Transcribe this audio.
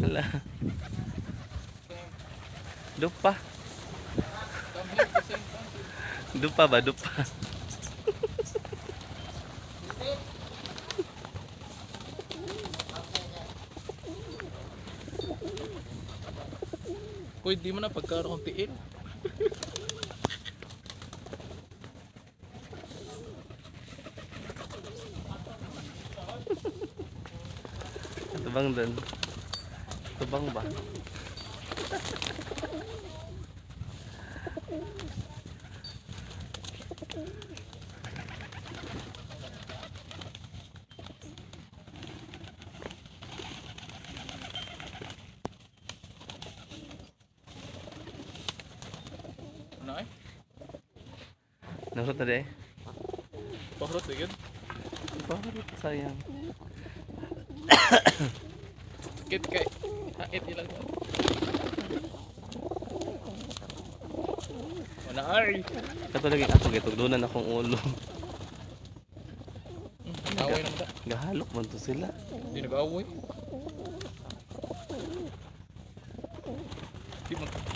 Wala. Dupa. Come here to St. Francis. Dupa ba? Dupa. Uy, di mo na pagkaroon kong tiil. Tubang doon. Tubang ba? Ano ay? Nahurot na di eh. Pahrot na yun. Bakit sayang? Kit kay. Hait ilang. Ano ay? Katulad ako, gitugdunan akong ulo. Away naman ta. Gahalok man to sila. Di nag-away. Di man.